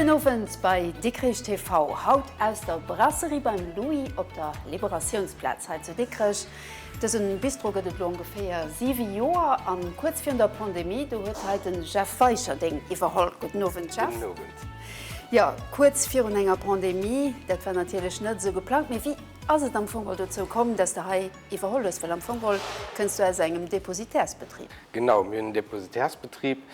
Gudden Owend bei Dikrech TV. Haut aus der Brasserie beim Louis op der Liberatiounsplaz hei zu Dikrech. Dësen Bistro gëtt et elo ongeféier 7 Joer an kuerz virun der Pandemie, do huet hei den Jeff Weicherding iwwerholl. Gudden Owend Jeff. Gudden Owend. Jo, kuerz virun enger Pandemie, dat war natierlech net esou geplangt, mee wéi ass et am Fong geholl dozou komm, dass de hei iwwerholl hues? Well am Fong geholl kënns du aus engem Depositärsbetrib. Genau, mir hunn en Depositärsbetrib.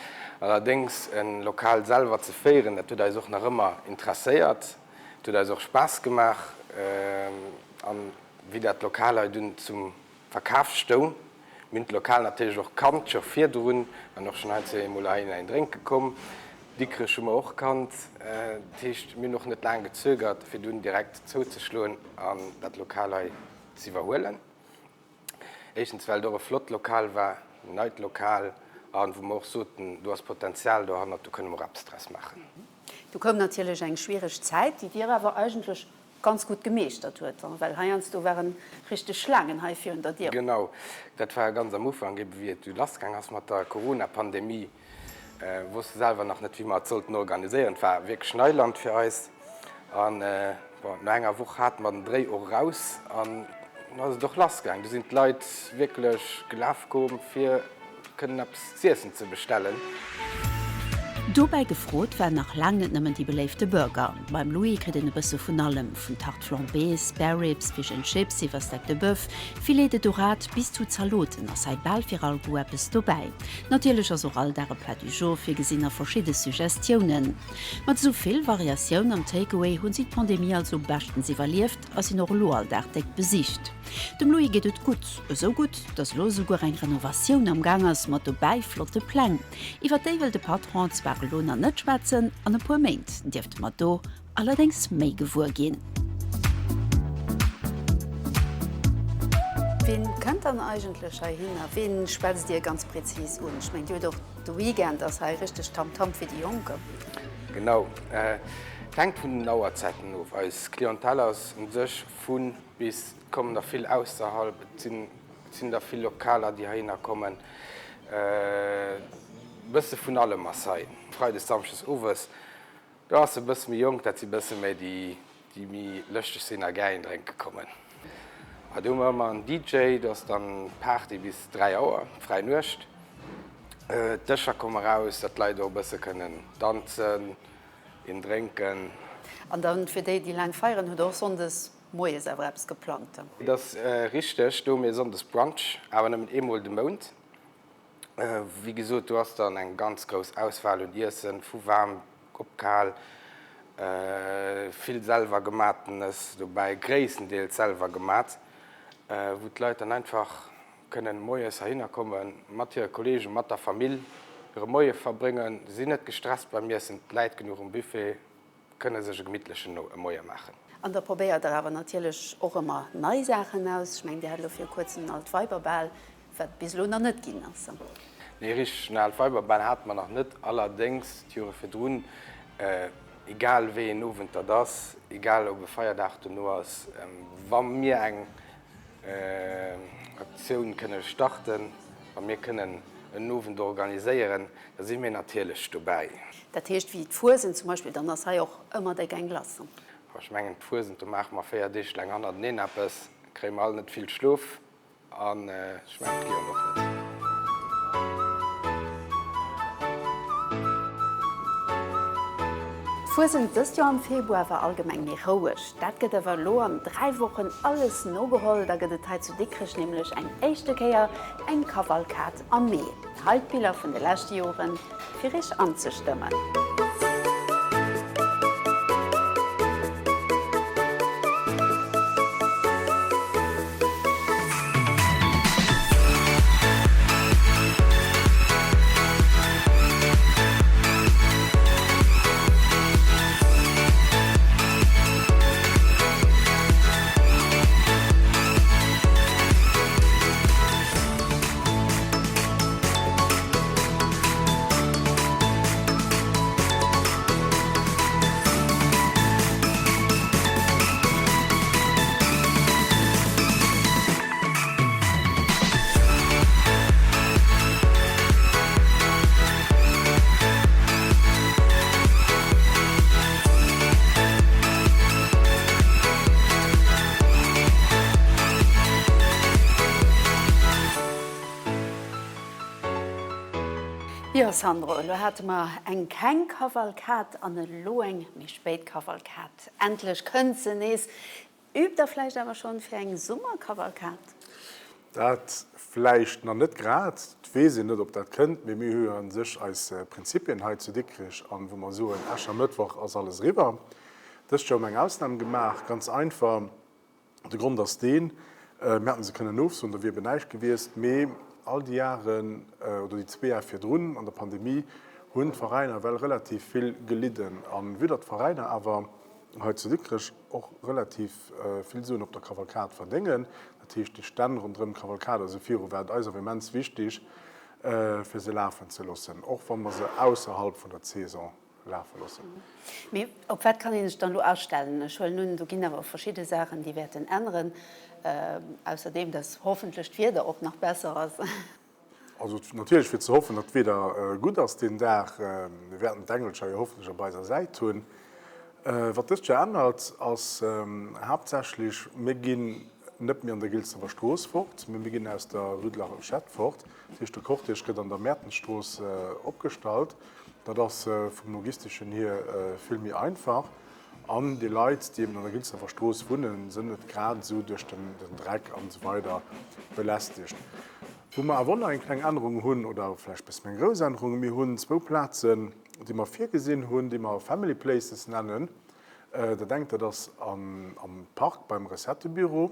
Allerdéngs en Lokal selwer ze féieren, dat huet eis och nach ëmmer interesséiert. Et huet eis och Spaass gemaach. An wéi dat Lokal hei dunn zum Verkaf stoung, mir hunn d'Lokal natierlech och kannt scho virdrun, waren och schonn heiansdo emol heihin een drénke komm. Dikrech hu mer och kannt. Dat heescht, mir hunn och net laang gezögert, fir dunn direkt zouzeschloen an dat Lokal hei z'iwwerhuelen. Éischtens well et och e flott Lokal war, en neit Lokal, a wou mer och soten, do ass Potenzial dohannert, do kënne mer och eppes draus maachen. Du koum natierlech eng schwiereg Zäit, déi Dir awer eigentlech ganz gutt gemeeschtert huet, well heiansdo waren richteg Schlaangen hei virun der Dier. Genau, dat war ganz am Ufank, ebe wéi et du lassgaang ass mat der Corona-Pandemie, wosste selwer nach net, wéi mer et sollten organiséieren. Et war wierklech Neiland fir eis. An bon, no enger Woch hate mer den Dréi och eraus an dunn ass et och lassgaang. Du sinn d'Leit wierklech gelaf komm, fir kënnen eppes z'iessen ze bestellen. Dobäi gefrot war nach laang net nëmmen déi beléifte Burger. Beim Louis kritt een e bësse vun allem, vun Tarte flambée, Spare Ribs, Fish and Chips iwwer Steak de Boeuf, Filet de Dorade bis zu Zaloten ass hei bal fir all Goût eppes dobäi. Natierlech ass och all Dag e Plat du jour virgesinn a verschidde Suggestiounen. Mat esou vill Variatioun am Takeaway hunn si d'Pandemie also beschtens iwwerlieft a sinn och elo all Dag déck besicht. Dem Louis geet et gutt, esou gutt, datt elo esouguer eng Renovatioun am Gaang ass, mat dobäi flotte Pläng. Iwwer déi wëll de Patron zwar elo nach net schwätzen, an e puer Méint dierfte mer do allerdéngs méi gewuer ginn. Ween kënnt dann eigentlech heihinner? Ween schwätzt Dir ganz prezis un? Ech mengen, Dir hutt och de Weekend ass hei richteg Tamtam fir déi Jonk. Genau, et hänkt vun den Auerzäiten of. Eis Clientèle ass u sech vu bis. Et kommen der vill ausserhalb, et sinn et sinn der vill Lokaler, déi heihinner kommen. E bësse vun allem ass hei. Freides, Samschdes owes, do ass e bësse méi jonk, dat si bësse méi déi, déi méi lëschteg sinn a gär een drénke kommen. A do hu mer ëmmer en DJ, do ass dann Party bis 3 Auer, fräi Nuecht. D'Dëscher komme raus, datt d'Leit och e bësse kënnen danzen, een drénken. An dann fir déi, déi laang feieren, hutt Der och sonndes Moies awer eppes geplangt? Et ass richteg, do hu mir Sonndes Brunch, awer nëmmen eemol de Mount. Wéi gesot, do ass dann eng ganz grouss Auswahl un Iessen, vu waarm op kal, vill selwer gematenes dobäi, gréisstendeels selwer gemat, wou d'Leit dann einfach kënnen moies heihinner kommen, mat hire Kollegen, mat der Famill hire Moie verbréngen, sinn net gestresst beim Iessen, et läit genuch um Buffet. Kënne sech e gemittlechen Moie maachen. An da probéiert der awer natierlech och ëmmer nei Saachen aus. Ech mengen, Dir hat elo viru kuerzem en Altweiberbal, wat bis elo nach net ginn ass. Nee, richteg en Altweiberbal hate mer nach net. Allerdéngs d'Jore virdrun, egal wéi een Owend dat ass, egal ob e Feierdag dono ass, wa mir eng Aktioun kënne starten, wa mir kënnen en Owend organiséieren, da si mir natierlech dobäi. Dat heescht, wéi d'Fuesent zum Beispill, dann ass hei och ëmmer déck eng lass. Ech mengen, d'Fuesent, do maache mer 4 Deeg laang hannerteneen eppes, kréie mer all net vill Schlof an ech mengen, d'Clienten och net. D'Fuesent dëst Joer am Februar war allgemeng méi roueg. Dat gëtt awer elo an 3 Wochen alles nogeholl. Da gëtt et hei zu Dikrech nämlech eng éischte Kéier eng Kavalkad am Mee. Hei d'Biller vun de leschte Joren. Fir iech anzestëmmen. Jo Sandro, elo hate mer eng keng Kavalkad an elo eng méi spéit Kavalkad. Endlech kënnt se nees. Übt der vläicht awer schonn fir eng Summerkavalkad? Dat vläicht nach net grad, et weess een net ob dat kënnt, mee mir hu jo a sech eis Prinzipien hei zu Dikrech an wou mer soen, Äschermëttwoch ass alles eriwwer. Dëst Joer hu mer eng Ausnam gemaach, ganz einfach, de Grond ass deen, mir hätten se kënnen ofsoen, da wier eben näischt gewiesst, mee all déi Jaren oder déi zwee Jar virdrun an der Pandemie hunn d'Veräiner well relativ vill gelidden an vue datt d'Veräiner awer hei zu Dikrech och relativ vill Suen op der Kavalkad verdéngen, dat heescht déi Stänn ronderëm d'Kavalkad a sou viru, war et eis awer immens wichtig, fir se lafen ze loossen, och wa mer se ausserhalb vun der Saison lafe loossen. Mee op wat kann ee sech dann elo astellen? Ech huelen un, do ginn awer verschidde Saachen, déi wäerten änneren, ausserdeem dass hoffentlech d'Wieder och nach besser ass. Also natierlech wier ze hoffen, datt d'Wieder gutt ass deen Dag. Mir wäerten d'Engelcher jo hoffentlech op eiser Säit hunn. Wat dëst Joer ännert, ass haaptsächlech, mir ginn net méi an der Gilsdrefer Strooss fort, mee mir ginn aus der Rue de la Rochette fort. Dat heescht, de Cortège gëtt an der Mäertensstrooss opgestallt. Dat ass vum Logisteschen hier vill méi einfach. An déi Leit, déi eben an der Gilsdrefer Strooss wunnen, sënn net grad esou duerch den Dreck an esou weider belästegt. Wou mer awer och nach eng kleng Ännerung hunn, oder vläicht e bësse méi eng grouss Ännerung, Mir hunn zwou Plazen, déi mer virgesinn hunn, déi mer Family Places nennen. Dat engt, dat ass am Park beim Recettëbüro.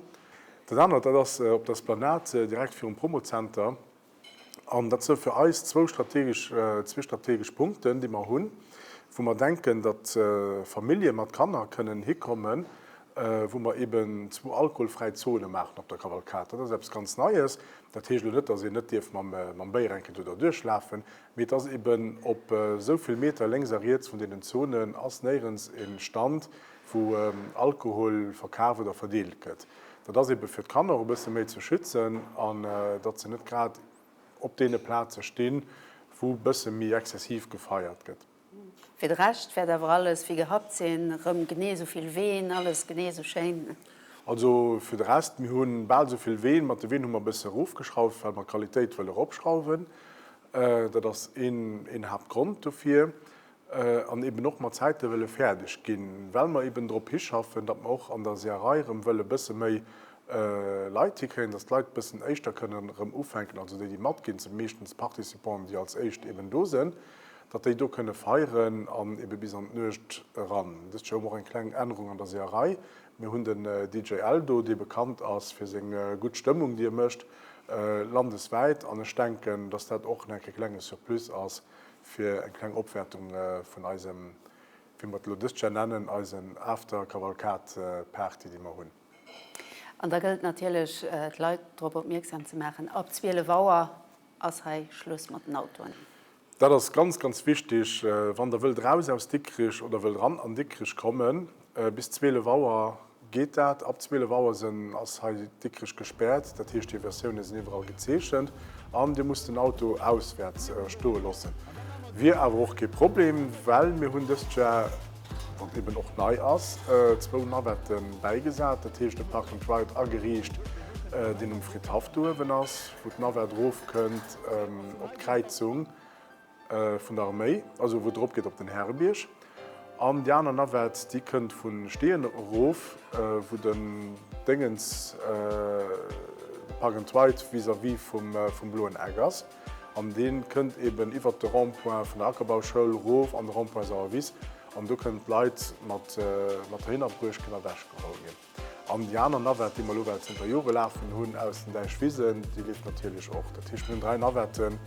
Dat anert, dat ass op der Esplanade direkt virum Promozenter. An dat si fir eis zwou strategesch, zwee strategesch Punkten, déi mer hunn, wou mer denken, datt Famillje mat Kanner kënnen hikommen, wou mer eben zwou alkoholfräi Zone maachen op der Kavalkad. Dat ass eppes ganz Neies. Dat heescht elo net, datt een net dierf mam Béier eng Kéier do derduerch lafen, mee et ass eben op esou vill Meter lénks a riets vun deenen Zonen ass néierens e Stand, wou Alkohol verkaf oder verdeelt gëtt. Dat ass ebe fir d'Kanner och e bësse méi ze schützen an datt se net grad op deene Plaze stinn, wou e bësse méi exzessiv gefeiert gëtt. Fir de Rescht wäert awer alles wéi gehabt sinn, erëm genee esou vill Ween, alles genee esou schéin. Also fir de Rest, mir hu bal esou vill Ween. Mat de Ween hu mer e bësse erofgeschrauft, well mer d'Qualitéit wëlle eropschrauwen. Dat ass een Haaptgrond dofir. An eben och mat Zäite wëlle fäerdeg ginn, well mer eben drop hischaffen, datt mer och an der Seeërei erëm wëlle bësse méi Leit hikréien, datt d'Leit bëssen éischter kënnen erëm ufänken, also déi, déi matginn, et si meeschtens Participanten, déi als éischt eben do sinn, datt déi do kënne feieren an ebe bis an d'Nuecht eran. Dëst Joer hu mer och eng kleng Ännerung an der Seeërei. Mir hunn den DJ Eldo, dee bekannt ass fir seng gutt Stëmmung, déi e mécht, landeswäit. An ech denken, datt dat och nach e klenge Surplus ass, fir eng kleng Opwärtung vun eisem, wéi mer et elo dëst Jar nennen, eisen After-Kavalkad-Party, déi mer hunn. An da gëllt natierlech, d'Leit drop opmierksam ze maachen, ab 12 Auer ass hei Schluss mat den Autoen. Dat ass ganz, ganz wichtig. Wann Der wëllt eraus aus Dikrich oder wëllt eran an Dikrich kommen, bis 12 Auer Geet dat? Ab 12 Auer sinn ass hei Dikrech gespäert, dat heescht Deviatioune sinn iwwerall gezeechent an Dir musst den Auto auswäerts stoe loossen. Wier awer och kee Problem, well mir hunn dëst Jar, wat eben och nei ass, zwou Navette bäigesat, dat heescht e Park and Ride ageriicht, deen um Fridhaff do uewen ass, wou d'Navette erofkënnt op d'Kräizung. Vun der Arméi, also wou et erop geet op den Härebierg. An déi aner Navette, déi kënnt vu Steeën erof, wou den Déngens, de Park and Ride vis-à-vis vum Bloen Eck ass. An dee kënnt eben iwwert de Rond-point vun der Ackerbauschoul erof an de Rond-point Sauerwiss. An do kënnen d'Leit mat dohinner bruecht ginn a ewechgeholl ginn. An déi aner Navette, déi mer elo well zënter Jore lafen hunn aus den Däichwisen, déi leeft natierlech och. Dat heescht, mir hunn 3 Navetten,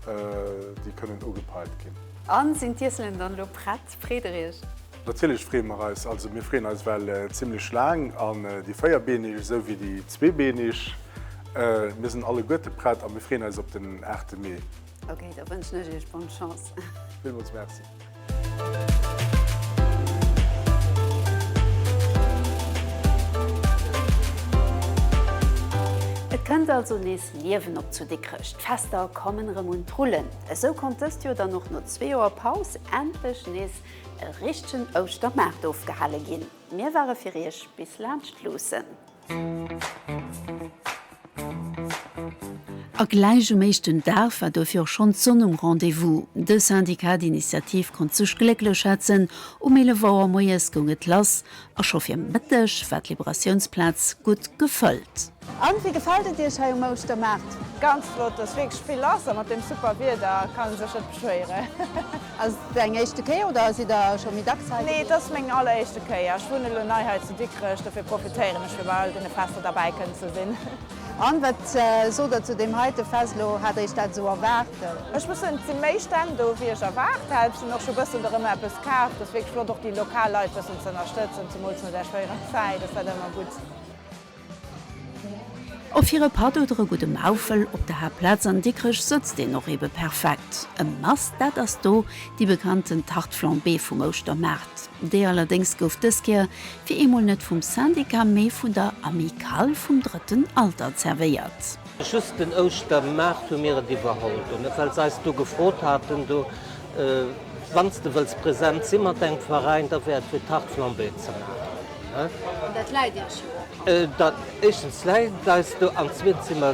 déi kënnen ugepeilt ginn. A sinn d'Iesselen dann elo prett? Freet der iech? Natierlech freeë mer eis. Also mir freeën eis well zimlech laang. An déi véierbeeneg esou wéi déi zweebeeneg, mir sinn alleguerte prett a mir freeën eis op den 8 Mee. Ok, da wënschen ech iech bonne Chance. Villmools Merci. Et kënnt also nees Liewen op zu Dikrech, d'Fester kommen erëm un d'Rullen. Esou konnt dëst Joer dann och no zwee Joer Paus endlech nees e richtegen Ouschtermaart ofgehale ginn. Mir ware fir iech bis laanscht luussen. A gläich um éischten Dag war dofir och schonn d'Sonn um Rendez-vous. De Syndicat d'initiative konnt sech glécklech schätzen, um 11 Auer moies goung et lass a scho fir Mëtteg war d'Liberatiounsplaz gutt gefëllt. An, wéi gefält et Iech hei um Ouschtermaart? Ganz flott, ass wierklech vill lass a mat deem super Wieder kann een sech net beschwéieren. Ass et eng éischte Kéier oder sidd der scho méi dacks hei gewiescht? Nee, et ass meng alleréischte Kéier. Ech wunnen elo nei hei zu Dikrech, dofir profitéieren ech fir bei all deene Fester derbäi kënnen ze sinn. An, wat sot der zu deem heite Fest elo? Hat der iech dat esou erwaart? Ech muss soen, et si méi Stänn do wéi ech erwaart hat. Ech hunn och scho bëssen erëm eppes kaf. Et ass wierklech flott och déi lokal Leit bëssen ze ënnerstëtzen, zemools no där schwéierer Zäit ass dat ëmmer gutt. Och fir e Patt oder e gudde Maufel op der Haaptplaz an Dikrech sëtzt een och ebe perfekt. E Must, dat ass do déi bekannten Tarte flambée vum Ouschtermaart. Déi allerdéngs gouf dës Kéier fir eemol net vum Syndicat, mee vun der Amicale vum Drëtten Alter zerwéiert. Just den Ouschtermaart hu mir et iwwerholl do, net well se eis do gefrot haten, do wann s de wëlls present si mat dengem Veräin, da wär et fir d'Tarte flambée ze maachen. An dat läit Iech jo och an. Dat, éischtens läit et eis do an zweetens si mer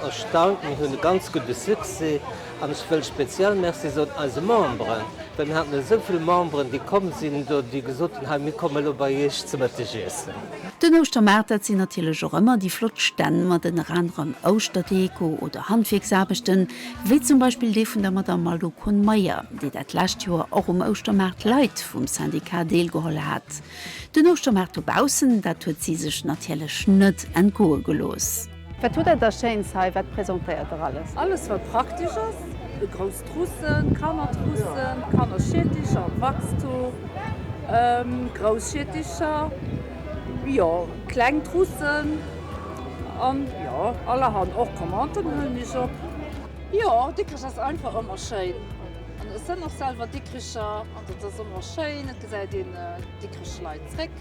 erstaunt. Mir hunn e ganz gudde Succès an ech wëll speziell Merci soen eise Memberen, well mir haten esou vill Memberen, déi komm sinn do, déi gesot hunn, hei mir komme lo bei Iech ze Mëtteg iessen. Den Ouschtermaart, dat sinn natierlech och ëmmer déi flott Stänn mat ënner anerem Ouschterdeko oder Handwierksaarbechten, wéi zum Beispill dee vun der Madame Malou Kohn-Meyer, déi dat lescht Joer och um Ouschtermaart Leit vum Syndicat deelgeholl hat. Den Ouschtermaart dobaussen, dat huet si sech natierlech net entgoe gelooss. Wat hutt der da Schéins hei? Wat presentéiert der alles? Alles wat praktesch ass, grouss Troussen, Kannertroussen, Kannerschierticher am Wachstuch, grouss Schierticher, jo kleng Troussen an jo allerhand. Och Commanden huelen ech op. Jo Dikrech ass einfach ëmmer schéin an ech sënn och selwer Dikricher an dat ass ëmmer schéin, et gesäit een Dikrech Leit zréck.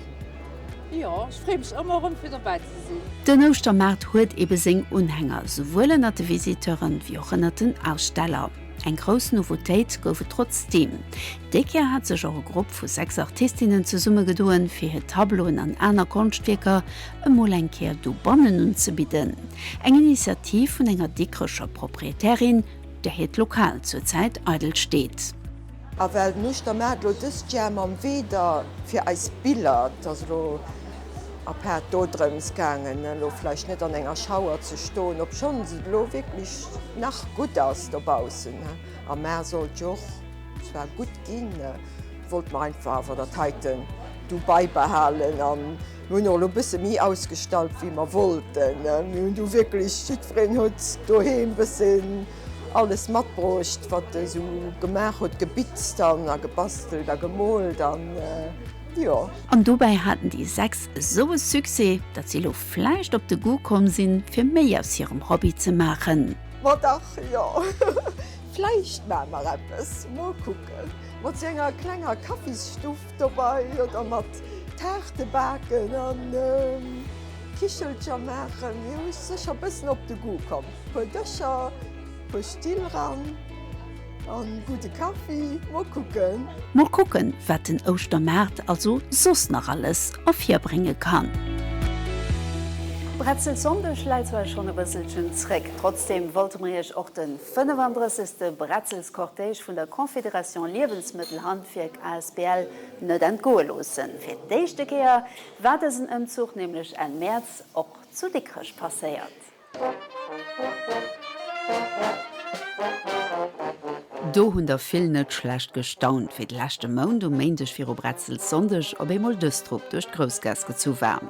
Jo, ech freeë mech ëmmer erëm fir dobäi ze sinn. Den Ouschtermaart huet ebe seng Unhänger, souwuel ënnert de Visiteuren, wéi och ënnert den Aussteller. Eng grouss Nouveautéit gouf et trotzdeem. Déi Kéier hat sech och e Grupp vu 6 Artistinnen zesummegedoen, fir hir Tableauen an aner Konschtwierker emol eng Kéier dobannen unzebidden. Eng Initiativ vun enger Dikrecher Proprietärin, där hiert Lokal zur Zäit eidel steet. A well den Ouschtermaart elo dëst Jar mam Weeder fir eis Biller, et ass elo apaart do drëms gaangen, elo vläicht net an enger Schauer ze stoen, obschonns et elo wierklech nach gutt ass dobaussen, am Mar sollt jo och zwar gutt ginn, wollte mer einfach awer dat heiten du beibehalen. An mir hunn och elo e bësse méi ausgestallt wéi mer wollten. Mir hunn du wierklech, jiddwereen huet doheem bëssen Alles matbruecht wat e sou gemaach huet, gebitzt an a gebastelt a gemoolt an jo. An dobäi haten déi 6 esou e Succès, datt si elo vläicht op de Goût komm sinn, fir méi aus hirem Hobby ze maachen. Ma dach, jo, vläicht maache mer eppes, mol kucken, mat sou enger klenger Kaffisstuff dobei oder mat Taarte baken an Kichelcher maachen. Mir hu sécher bëssen op de Goût komm. Puer Dëscher, puer Still ran an gudde Kaffi. Mol kucken. Mol kucken, wat den Ouschtermaart also soss nach alles ervirbrénge kann. Bretzelsonndeg läit zwar schonn e bësselchen zréck, trotzdeem wollte mer iech och de 35. Bretzelscortège vun der Confédération Liewensmëttelhandwierk asbl net entgoe loossen. Fir d'éischte Kéier war dësen Ëmzuch nämlech Enn Mäerz och zu Dikrech passéiert. Do hunn der vill net schlecht gestaunt, wéi de leschte Mount um Méindeg viru Bretzelssonndeg op eemol dës Trupp duerch d'Groussgaass gezu war.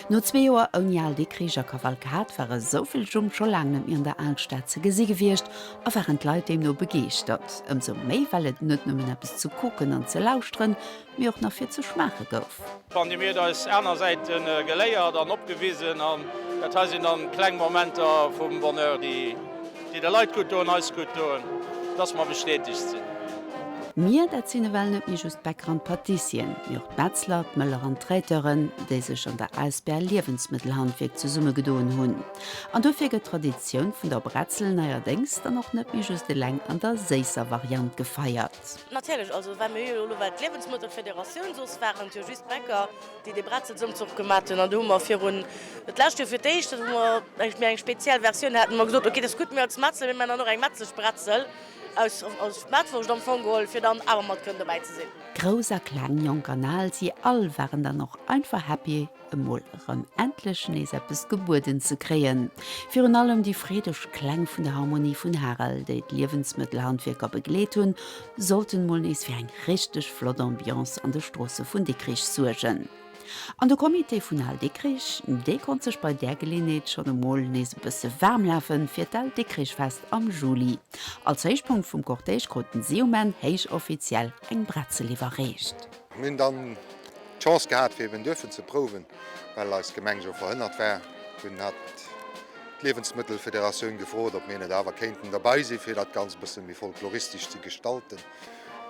No zwee Joer ouni Al Dikrich a Kavalkad war esou vill Jump scho laang net méi an der Alstad ze gesi gewiescht a waren d'Leit deemno begeeschtert. Ëmsou méi well et net nëmmen eppes ze kucken an ze lauschteren, mee och nach fir ze schmaache gouf. D'Pandemie huet eis aner Säite geléiert an opgewisen an dat hei sinn dann kleng Momenter vum Bonheur, déi de Leit gutt doen, eis gutt doen, dass mer bestätegt sinn. Mir, dat sinn ewell net méi just d'Bäcker an d'Pâtissieren, mee och d'Metzler, d'Mëller an d'Traiteuren, déi sech an der Asbl Liewensmëttelhandwierk zesummegedoen hunn. An dofir gëtt d'Traditioun vun der Bretzel neierdéngs dann och net méi just eleng an der séisser Variant gefeiert. Natierlech, also well mir hu jo elo well d'Liewensmëttelfederatioun, soss waren et jo just d'Bäcker, déi dee Bretzelsamzuch gemat hunn. An do hu mer virun, d'lescht Joer fir d'éischt, wou mer eng méi eng speziell Versioun haten, hu mer gesot, ok, dat ass gutt, mir als Metzler, mir maachen dann och eng Metzleschbretzel. Aus aus Mettwurscht am Fong geholl, fir dann awer mat kënnen dobäi ze sinn. Grouss a kleng, jonk an al, si all waren dann och einfach happy, emol erëm endlech nees eppes gebueden ze kréien. Virun allem déi freedeg Kläng vun der Harmonie vun Harel, déi d'Liewensmëttelhandwierker begleet hunn, sollten mol nees fir eng richteg flott Ambiance an de Stroosse vun Dikrich suergen. An de Comité vun Al Dikrich, dee konnt sech bei där Geleeënheet schonn emol nees e bësse waarm lafe fir d'Al Dikrich-Fest am Juli. Als Héichpunkt vum Cortège kruten si um Enn héich offiziell eng Bretzel iwwerreecht. Mir hunn dann d'Chance gehat fir eben duerfen ze prouwen, well eis Gemeng jo verhënnert war. Dunn hat d'Liewensmëttelfederatioun gefrot, ob mir net awer kéinten derbei si fir dat Ganzt e bësse méi folkloristesch ze gestalten.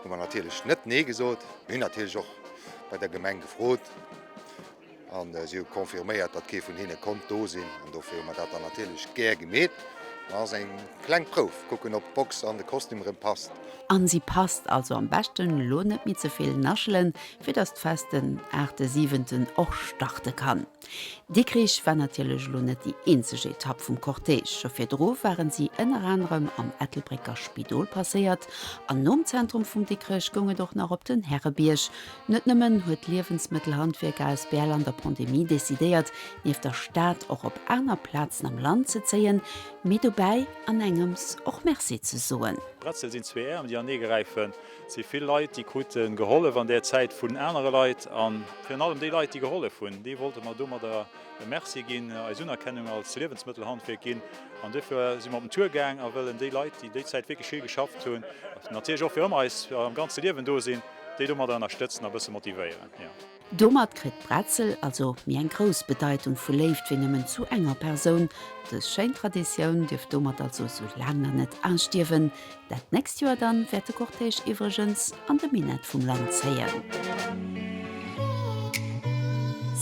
Hu mer natierlech net nee gesot. Mir hunn natierlech och bei der Gemeng gefrot an si hu confirméiert, datt kee vun hinne konnt do sinn an dofir hu mer dat dann natierlech gär gemeet. Ma ass eng kleng Prouf, kucken ob d'Box an de Kostüm erëm passt. An si passt, also am beschten elo net méi ze vill naschelen, fir datt d'Fest den aachte siwenten och starte kann. Dikrich war natierlech elo net déi eenzeg Etapp vum Cortège. Scho virdru waren si ënner anerem am Ettelbrécker Spidol passéiert an nom Zentrum vum Dikrech goung et och nach op den Härebierg. Net nëmmen huet d'Liewensmëttelhandwierk asbl an der Pandemie decidéiert, nieft der Stad och op aner Plazen am Land ze zéien, mee dobäi an engems och Merci ze soen. Bretzel sinn zwee Äerm, déi aneegräifen. Et si vill Leit, déi krute gehollef an där Zäit vun anere Leit. A virun allem déi Leit, déi gehollef hunn, déi wollte mer domadder e Merci ginn, eis Unerkennung als Liewensmëttelhandwierk ginn. An duerfir si mer op den Tour gaang a wëllen déi Leit, déi déi Zäit wierklech vill geschafft hunn, natierlech och fir ëmmer eis am ganze Liewen do sinn, déi domadder ënnerstëtzen a bësse motivéieren. Domat kritt d'Bretzel also méi eng grouss Bedeitung vu Léift wéi nëmmen zu enger Persoun. Dës schéin Traditioun dierf domat also sou laang nach net ausstierwen. Dat nächst Joer dann wäert de Cortège iwwregens an de Minett vum Land zéien.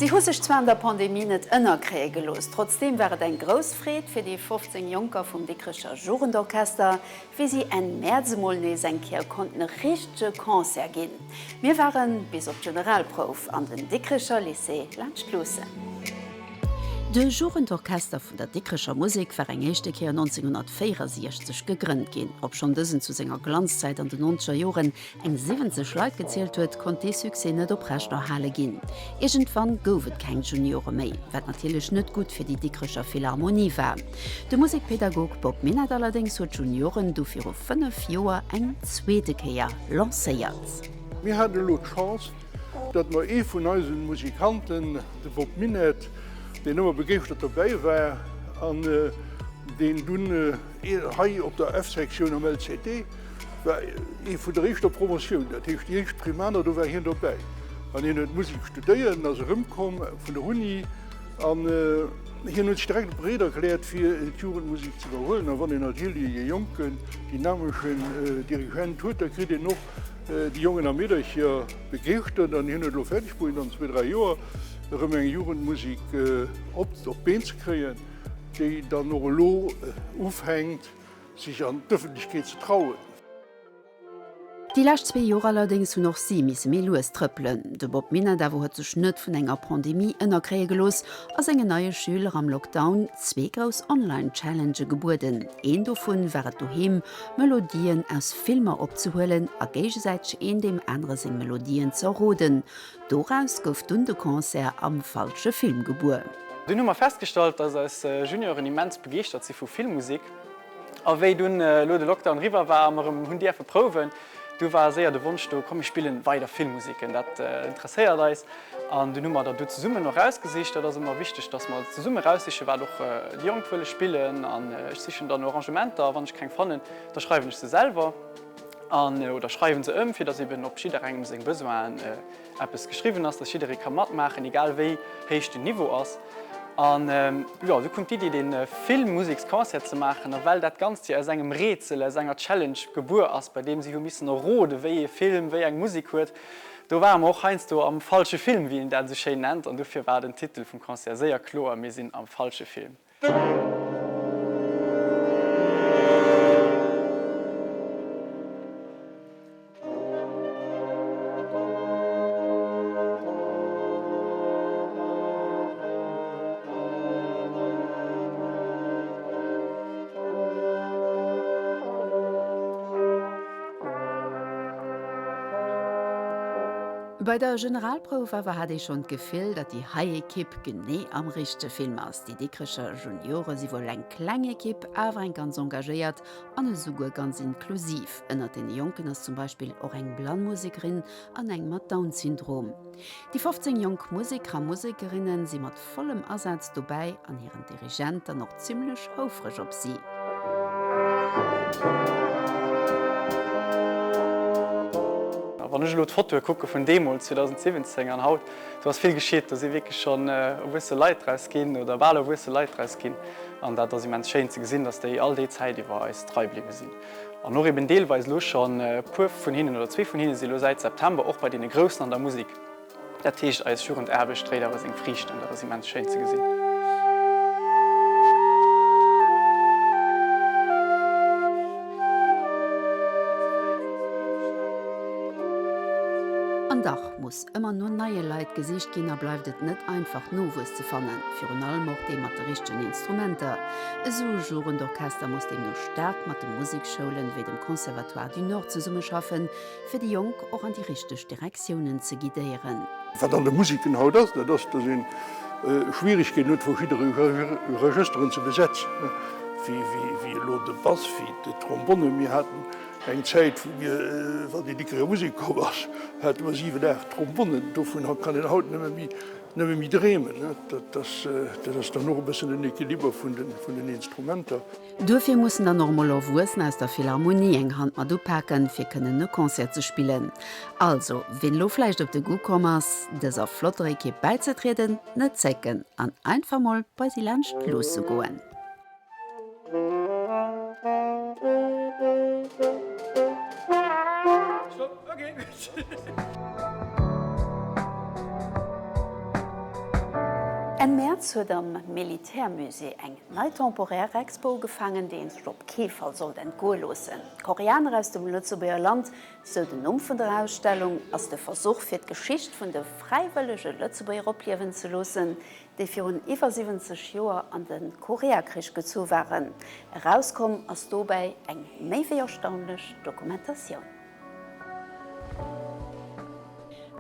Si hu sech zwar an der Pandemie net ënnerkréie gelooss, trotzdeem war et eng grouss Freed fir déi 15 Jonker vum Dikrecher Jugendorchester, wéi si Enn Mäerz emol nees eng Kéier konnten e richtege Concert ginn. Mir waren bis op d'Generalprouf an den Dikrecher Lycée laanscht luussen. De Jugendorchester vun der Dikrecher Musek war eng éischte Kéier 1964 gegrënnt ginn. Obschonn dësen zu senger Glanzzäit an den nonzeger Joren eng 70 Leit gezielt huet, konnt dee Succès net oprechterhale ginn. Iergendwann gouf et keng Juniore méi, wat natierlech net gutt fir déi Dikrecher Philharmonie war. De Musekpedagog Bob Minett allerdéngs huet d'Junioren du viru 5 Joer eng zweete Kéier lancéiert. Mir haten elo d'Chance, datt mer ee vun eisen Musikanten, de Bob Minett, deen ëmmer begeeschtert dobäi war an deen dunn hei op der F-Sektioun am LCT war, ee vun der éischter Promotioun, dat heescht déi éischt Primaner, do war hien dobäi an hien huet Musek studéiert an ass erëmkomm vun der Uni an hien huet sech direkt bereet erkläert fir d'Jugendmusek ze iwwerhuelen. A wann een natierlech e jonken, dynameschen Dirigent huet, da kritt een och déi Jongen a Meedercher begeeschtert an hien huet elo fäerdeg bruecht an zwee, dräi Joer erëm eng Jugendmusek op d'Been ze kréien, déi dann och elo ufänkt sech an d'Ëffentlechkeet ze trauen. Déi lescht zwee Joer allerdéngs hunn och si misse méi lues trëppelen. De Bob Minett awer huet sech net vun enger Pandemie ënnerkréie gelooss a sengen neie Schüler am Lockdown zwee grouss Online-Challengë gebueden. Een dovun war et doheem Melodien aus Filmer opzehuelen a géigesäiteg een deem anere seng Melodien z'erroden. Doraus gouf dunn de Concert am falsche Film gebuer. Dunn hu mer festgestallt, dass eis Junioren immens begeeschtert si vu Filmmusek. A wéi dunn elo de Lockdown eriwwer war a mer erëm hunn dierfe prouwen, du war séier de Wonsch do, komm mir spillen weider Filmmusiken, dat interesséiert eis. An dunn hu mer der du zesummen och erausgesicht. Dat ass ëmmer wichteg, dass mer zesumme eraussichen, wat och déi Jonk wëlle spillen. An ech sichen dann no Arrangementer a wann ech keng fannen, da schreiwen ech se selwer an oder schreiwen se ëm, fir dass eben op jidderengem seng Besoinen eppes geschriwwen ass, dass jidderee ka matmaachen, egal wéi héich den Niveau ass. An jo, du koum d'Iddi dee Filmmuseksconcert ze maachen. A well dat Ganzt jo aus engem Rätsel, aus enger Challenge gebuer ass, bei deem si hu missen errode wéi ee Film wéi eng Musek huet, do ware mer och heiansdo am falsche Film, wéi een dat esou schéin nennt. An dofir war den Titel vum Concert séier kloer, Mir sinn am falsche Film. Bei der Generalprouf awer hat ee schonn d'Gefill, datt déi hei Ekipp genee am richtege Film ass. Déi Dikrecher Juniore si wuel eng kleng Ekipp, awer eng ganz engagéiert An esouguer ganz inklusiv. Ënnert deene Jonken ass zum Beispill och eng blann Musekerin an eng mat Down-Syndrom. Déi 15 jonk Museker a Musekerinne si mat vollem Asaz dobäi an hiren Dirigent dann och zimmlech houfreg op si. A wann ech elo d'Fotoe kucke vun deemools, 2017, an haut, do ass vill geschitt. Do si wierklech schonn erwuesse Leit draus ginn oder bal erwuesse Leit draus ginn. An dat ass immens schéin ze gesinn, dass déi all déi Zäit iwwer eis trei bliwwe sinn. An och eben deelweis elo schonn e puer vun hinnen oder zwee vun hinne si elo säit September och bei deene Groussen an der Musek. Dat heescht, eis Jugendaarbecht dréit awer seng Friichten an dat ass immens schéin ze gesinn. An dach muss ëmmer no neie Leit gesicht ginn a bleift et net einfach Nowuess ze fannen, virun allem och dee mat de richtegen Instrumenter. Esou e Jugendorchester muss deemno staark mat de Museksschoulen, wéi dem Conservatoire du Nord zesummeschaffen, fir déi Jonk och an déi richteg Direktiounen ze guidéieren. Wat an de Museken haut ass, dat ass, datt ee Schwierigkeeten huet, verschidde Regësteren ze besetzen, wéi elo de Bass, wéi d'Trombonne. Mir haten Eng Zäit, wou mir, wann déi Dikrecher Musek komm ass, hate mer 7, 8 Trombonnen. Dovun kann een haut nëmme méi, nëmme méi dreemen. Dat ass, dat ass dann och e bëssen den Equiliber vun den, vun den Instrumenter. Duerfir mussen dann och emol Erwuessener aus der Philharmonie eng Hand mat upaken, fir kënnen e Concert ze spillen. Also, wien elo vläicht op de Goût komm ass, dëser flotter Ekipp bäizetrieden, net zécken an einfach mol bei si laanscht luusse goen. Enn Mäerz huet am Militärmusée eng nei temporär Expo ugefaangen, déi een sech op kee Fall sollt entgoe loossen. Koreaner aus dem Lëtzebuerger Land, sou den Numm vun der Ausstellung, ass de Versuch fir d'Geschicht vun de fräiwëllege Lëtzebuerger opliewen ze loossen, déi virun iwwer 70 Joer an de Koreakrich gezu waren. Erauskomm ass dobäi eng méi wéi erstaunlech Dokumentatioun.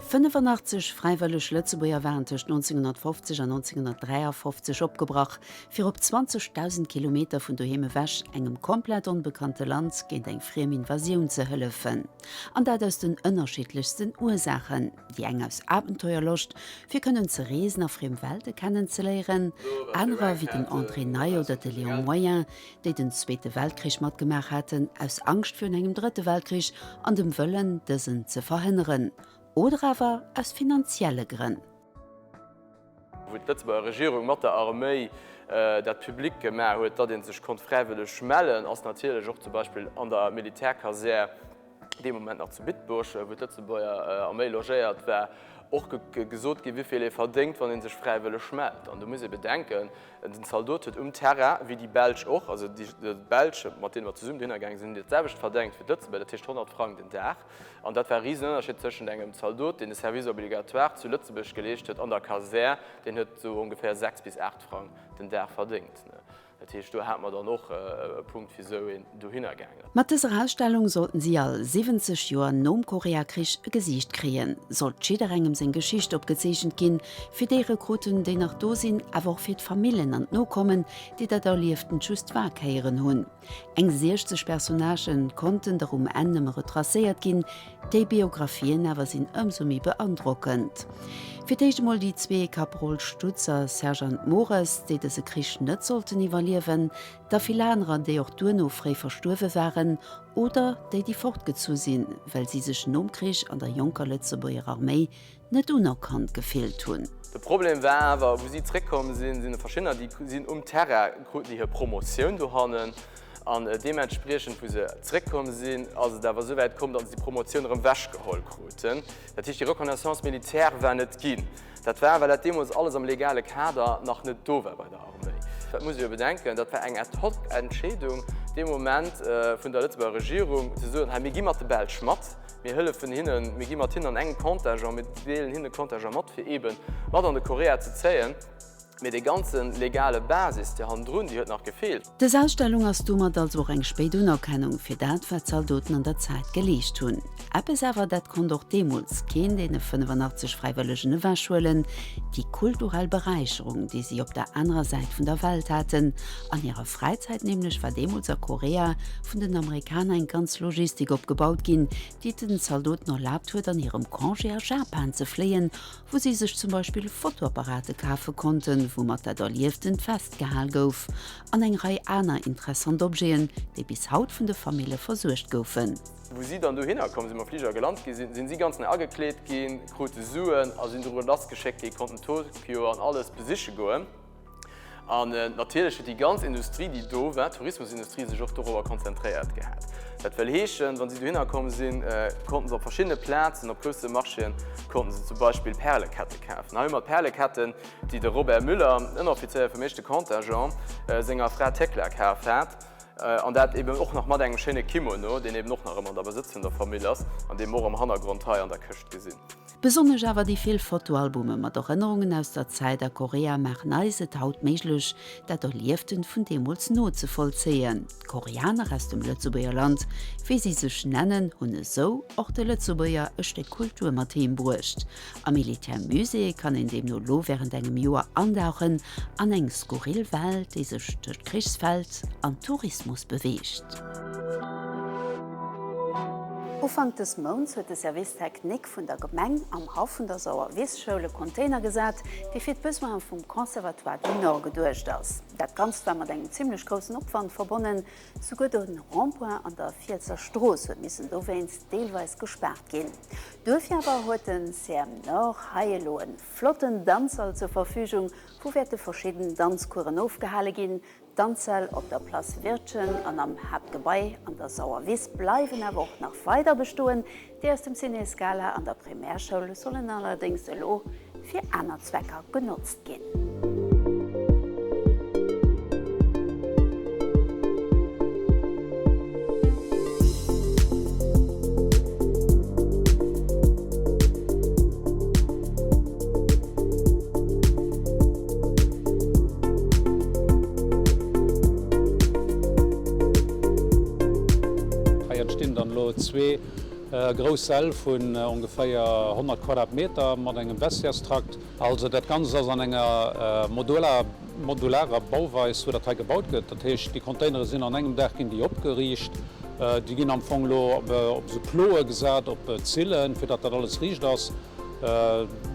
85 fräiwëlleg Lëtzebuerger waren tëscht 1950 an 1953 opgebrach, fir op 20.000 Kilometer vun doheem ewech engem komplett onbekannte Land géint eng friem Invasioun ze hëllefen. An dat aus den ënnerschiddlechsten Ursaachen. Déi eng aus Abenteuerloscht, fir kënnen ze reesen a friem Welte kennen ze léieren, anerer, wéi den André Ney oder de Léon Moyen, déi den Zweete Weltkrich matgemaach haten, aus Angscht virun engem Drëtte Weltkrich an dem Wëllen, dësen ze verhënneren, oder awer aus finanzielle Grënn. Wou d'Lëtzebuerger Regierung mat der Arméi dat public gemaach huet, datt ee sech konnt fräiwëlleg mellen, ass natierlech och zum Beispill an der Militärkasär, dee Moment nach zu Bitburg, wou d'Lëtzebuerger Arméi logéiert war, och gesot ginn, wéi vill ee verdéngt, wann ee sech fräiwëlleg mellt. An do muss ee bedenken, den Zaldot huet um Terrain, wéi déi Belsch och, also déi Belsch, mat deene mer zesummen dohinner gaange sinn, hunn dat selwecht verdéngt wéi d'Lëtzebuerger, dat heescht 100 Frang den Dag. An dat war e Risenënnerscheed tëschent engem Zaldot, deen de Service obligatoire zu Lëtzebuerg geleescht huet an der Kasär, deen huet esou ongeféier 6 bis 8 Frang den Dag verdéngt. Dat heescht, do hate mer dann och e Punkt, wisou een dohinner gaangen ass. Mat dëser Ausstellung sollten si all 70 Joer nom Koreakrich e Gesiicht kréien, sollt jidderengem seng Geschicht opgezeechent ginn, fir déi Rekruten, déi nach do sinn, awer och fir d'Famillen an d'Nokommen, déi dat Erlieftent just vag héieren hunn. Eng 60 Personnagen konnten der um Enn nëmme retracéiert ginn, déi Biographien awer sinn ëmsou méi beandrockend. Fir d'éischt emol déi zwee Kaprol Stutz a Sergeant Mores, déi dëse Krich net sollten iwwerliewen, da vill anerer, déi och duerno fréi verstuerwe waren oder déi, déi fortgezu sinn, well si sech nom Krich an der jonker Lëtzebuerger Arméi. net unerkannt gefillt hunn. De Problem war awer, wou si zréckkomm sinn, sinn verschiddener, déi sinn um Terrain, kruten déi hir Promotioun dohannen an deementspriechend, wou se zréckkomm sinn, ass et awer esouwäit komm, datt se déi Promotioun erëm ewechgeholl kruten. Dat heescht, déi Reconnaissance militaire war net ginn. Dat war, well dat deemools alles am legale Kader nach net do war bei der Arméi. Dat muss ee jo bedenken, dat war eng Ad-hoc-Entscheedung dee Moment vun der Lëtzebuerger Regierung, ze soen, hei mir gi mat de Belsch mat, mir hëllefen hinnen, mir gi mat hinnen an engem Contingent, mir deelen hinnen e Contingent mat, fir eebe mat an de Korea ze zéien. Mee dee ganze legale Basis, déi hannendrun, déi huet nach gefeelt. Dës Ausstellung ass domat also och eng spéit Unerkennung fir dat, wat d'Zaldoten an der Zäit geleescht hunn. Eppes awer, dat konnt och deemools keen deene 85 Fräiwëllegen ewechhuelen, déi kulturell Beräicherung, déi si op der anerer Säit vun der Welt haten. An hirer Fräizäit nämlech war deemools a Korea vun den Amerikaner eng ganz Logistik opgebaut ginn, déi et den Zaldoten erlaabt huet, an hirem Congé a Japan ze fléien, wou si sech zum Beispill Fotoapparate kafe konnten, woumat dat Erlieftent festgehal gouf, an eng Rei aner interessant Objeten, déi bis haut vun de Famille versuergt goufen. Wou si dann dohinner komm sinn, mam Fliger gelant gi sinn, sinn si ganz nei agekleet ginn, krute Suen a sinn doru lassgeschéckt ginn, konnten Tokio an alles besiche goen. An natierlech huet déi ganz Industrie, déi do war, d'Tourismusindustrie, sech och dorobber konzentréiert gehat. Dat wëll heeschen, wa si dohinner komm sinn, konnten se op verschiddene Plazen, op grousse Marchéen, konnten se zum Beispill Perlekette kafen. Hei hu mer d'Perleketten, déi de Robert Müller, Ënneroffizéier vum éischte Contingent, senger Fra Thekla kaf hat. An dat eben och nach mat engem schéine Kimono, deen eben och nach ëmmer an der Besëtz vun der Famill ass an dee mer och am Hannergrond hei an der Këscht gesinn. Besonnesch awer déi vill Fotoalbume mat Erënnerungen aus der Zäit a Korea maachen eis et haut méiglech, dat Erlieftent vun deemools nozevollzéien. D'Koreaner aus dem Lëtzebuerger Land, wéi si sech nennen, hunn esou och de Lëtzebuerger e Stéck Kultur mat heem bruecht. Am Militärmusée kann een deemno elo wärend engem Joer andauchen an eng skurril Welt, déi sech tëscht Krichsfeld an Tourismus beweegt. Ufank dës Mounts huet de Service Technique vun der Gemeng am Haff vun der Sauerwiss-Schoul e Container gesat, dee fir d'Besoine vum Conservatoire du Nord geduecht ass. Dat Ganzt war mat engem zimmlech groussen Opwand verbonnen, souguer de Rond-point an der Fielsser Strooss huet missen dowéinst deelweis gespaart ginn. Duerfir awer huet de CM Nord hei elo e flotten Danzsall zur Verfügung, wou wäerte verschidden Danzcoursen ofgehale ginn, D'Danzsäll op der Place Wirtgen an am Haaptgebai an der Sauerwiss bleiwen awer och nach weider bestoen. Déi aus dem Ciné Scala an der Primärschoul sollen allerdéngs elo fir aner Zwecker genotzt ginn. Hei entstinn dann elo zwee grouss Säll vun ongeféier 100 Quadratmeter mat engem Vestiairstrakt. Also dat Ganzt ass an enger modularer Bauweis, wou dat hei gebaut gëtt. Dat heescht, déi Containere sinn an engem Dag ginn déi opgeriicht. Déi ginn am Fong elo op esou Ploe gesat, op Zillen, fir datt dat alles riicht ass.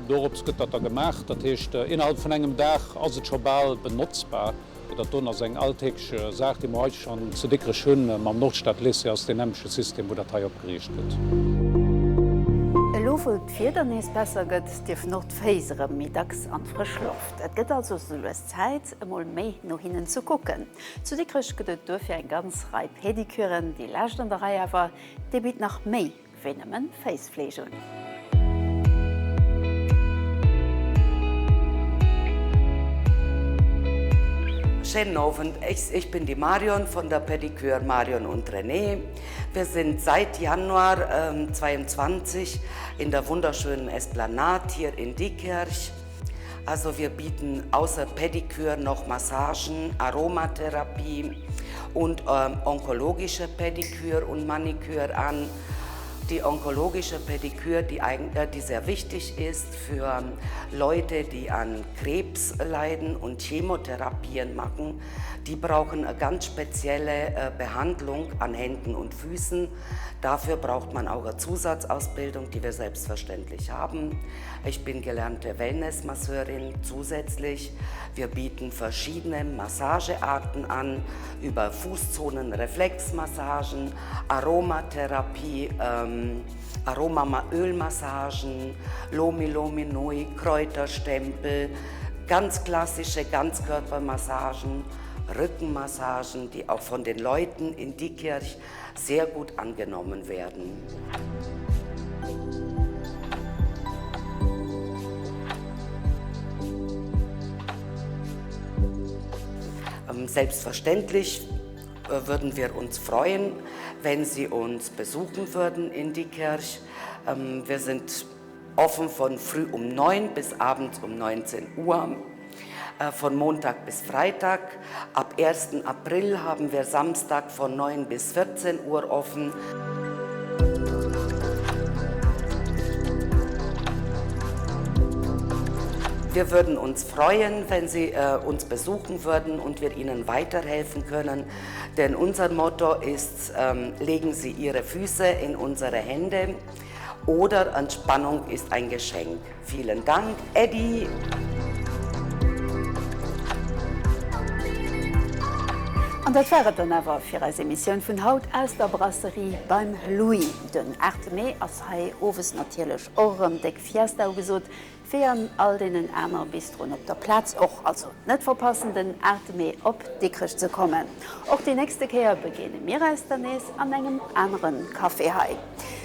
Dorops gëtt dat da gemaach. Dat heescht, innerhalb vun engem Dag ass et scho bal benotzbar. Dat doen ass eng alltäglech Saach, déi mer hei schonn zu Dikrech hunn. Mam Nordstad-Lycée ass deen nämmleche System, wou dat hei opgeriicht gëtt. Elo wou d'Wieder nees besser gëtt, dierfen och d'Féiss erëm méi dacks an d'frësch Loft. Et gëtt also sou lues Zäit, emol méi no hinnen ze kucken. Zu Dikrech gëtt et duerfir eng ganz Rei Pediküren. Déi lescht an der Rei awer, déi bitt nach méi Wéi nëmmen Féissfleeg un. Schönen Abend, ich bin die Marion von der Pediküre Marion und René. Wir sind seit Januar 22 in der wunderschönen Esplanade hier in Diekirch. Also wir bieten außer Pediküre noch Massagen, Aromatherapie und ähm, onkologische Pediküre und Maniküre an. Die onkologische Pediküre, die, äh, die sehr wichtig ist für Leute, die an Krebs leiden und Chemotherapien machen, die brauchen eine ganz spezielle äh, Behandlung an Händen und Füßen. Dafür braucht man auch eine Zusatzausbildung, die wir selbstverständlich haben. Ich bin gelernte Wellnessmasseurin zusätzlich. Wir bieten verschiedene Massagearten an, über Fußzonen, Reflexmassagen, Aromatherapie. ähm, Aromaölmassagen, Lomi Lomi Nui, Kräuterstempel, ganz klassische Ganzkörpermassagen, Rückenmassagen, die auch von den Leuten in Diekirch sehr gut angenommen werden. Ähm, selbstverständlich äh, würden wir uns freuen, wenn Sie uns besuchen würden in die Kirche. Ähm, wir sind offen von früh um 9 bis abends um 19 Uhr äh, von Montag bis Freitag. Ab 1. April haben wir Samstag von 9 bis 14 Uhr offen. Wir würden uns freuen, wenn Sie äh, uns besuchen würden und wir Ihnen weiterhelfen können. Denn unser Motto ist, ähm, legen Sie Ihre Füße in unsere Hände oder Entspannung ist ein Geschenk. Vielen Dank, Eddie. An dat war et dann awer fir eis Emissioun vun haut aus der Brasserie beim Louis. Den 8 Mee ass hei owes natierlech och erëm déck Fiesta ugesot. Wéi an all deenen aner Bistroen op der Plaz och. Also net verpassen den 8 Mee op Dikrech ze kommen. Och déi nächste Kéier begéine mir eis dann nees an engem aneren Café hei.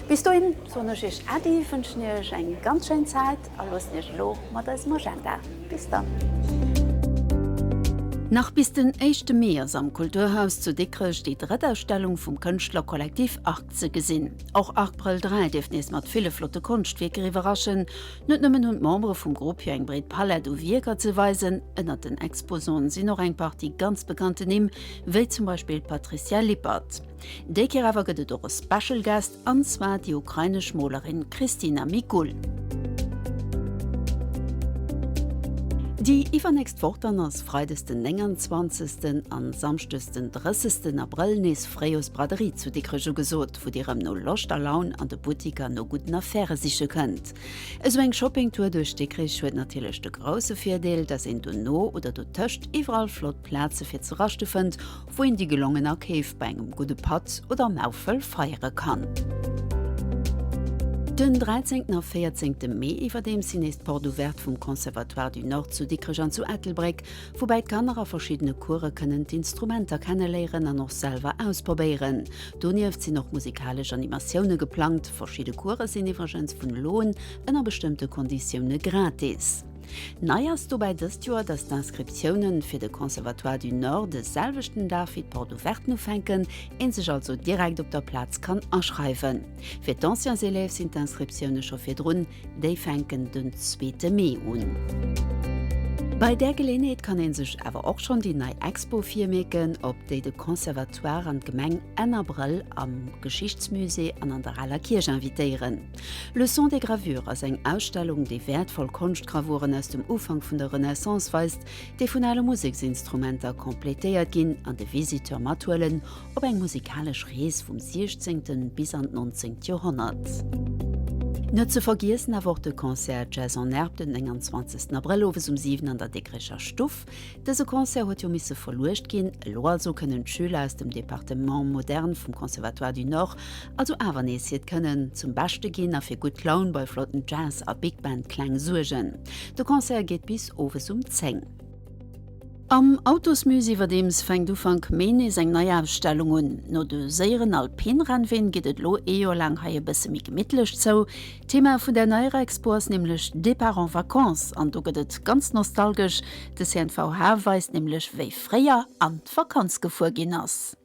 Bis dohin soen ech iech Äddi, wënschen iech eng ganz schéin Zäit a loossen iech elo mat eisem Agenda. Bis dann. Nach bis den éischte Mee ass am Kulturhaus zu Dikrech déi drëtt Ausstellung vum Kënschtlerkollektiv arc ze gesinn. Och Arc-Brëll 3 dierft nees mat ville flotte Konschtwierker iwwerraschen. Net nëmmen hunn d'Membere vum Grupp jo eng breet Palett u Wierker ze weisen, ënnert den Exposanten sinn och eng Partie ganz bekannte Nimm, wéi zum Beispill d'Patricia Lippert. Déi Kéier awer gëtt et och e Special Guest, an zwar déi ukrainesch Molerin Khrystyna Mikul. Déi iwwernächst Woch dann ass freides den 29. An samschdes den 30. Abrëll nees Fréijoersbraderie zu Dikrech ugesot, wou Dir erëm no Loscht a Laun an de Buttiker no gudden Affäre siche kënnt. Esou eng Shoppingtour duerch Dikrich huet natierlech de grousse Virdeel, dass een dono oder dotëscht iwwerall flott Plaze fir ze raschte fënnt, wou een déi gelongen Akeef bei engem gudde Patt oder Maufel feiere kann. Den 13 a 14 Mee iwwerdeems sinn nees d'Porte ouverte vum Conservatoire du Nord zu Dikrech an zu Ettelbréck, woubäi d'Kanner a verschiddene Course kënnen d'Instrumenter kenneléieren an och selwer ausprobéieren. Donieft sinn och musikalesch Animatioune geplangt. Verschidde Course sinn iwwregens vun elo un ënner bestëmmte Konditioune gratis. Nei ass dobäi dëst Joer, dass d'Inscriptiounen fir de Conservatoire du Nord de selwechten Dag wéi d'Porte ouverten ufänken, een sech also direkt op der Plaz kann aschreiwen. Fir d'Anciens élèves sinn d'Inscriptioune scho virdrun, déi fänken den zweete Mee un. Bei där Geleeënheet kann ee sech awer och schonn déi nei Expo virmierken, op déi de Conservatoire an d'Gemeng Enn Abrëll am Geschichtsmusée an an der Aler Kierch invitéieren. Le son des gravures ass eng Ausstellung, déi wäertvoll Konschtgravuren aus dem Ufank vun der Renaissance weist, déi vun ale Museksinstrumenter completéiert ginn an de Visiteur mathuelen op eng musikalesch Rees vum 16. Bis an d'nonzéngt Joerhonnert. Net ze vergiessen awer och de Concert Jazz en Herbe den 29. Abrëll owes um 7 an der Dikrecher Stuff. Dëse Concert huet jo misse verluecht ginn, elo also kënnen d'Schüler aus dem Département Moderne vum Conservatoire du Nord also awer nees hiert Kënnen zum Beschte ginn a fir gutt Laun bei flotten Jazz a Big Band Kläng suergen. De Concert geet bis owes um 10. Am Autosmusée iwwerdeems fänkt Ufank Mee nees eng nei Ausstellung un. No de séieren Alpin-Rennween geet et elo ee Joer laang hei e bësse méi gemittlech zou. D'Thema vun der neier Expo ass nämlech Départ en vacances an do gëtt et ganz nostalgesch. De CNVH weist nämlech wéi fréier an d'Vakanz gefuer ginn ass.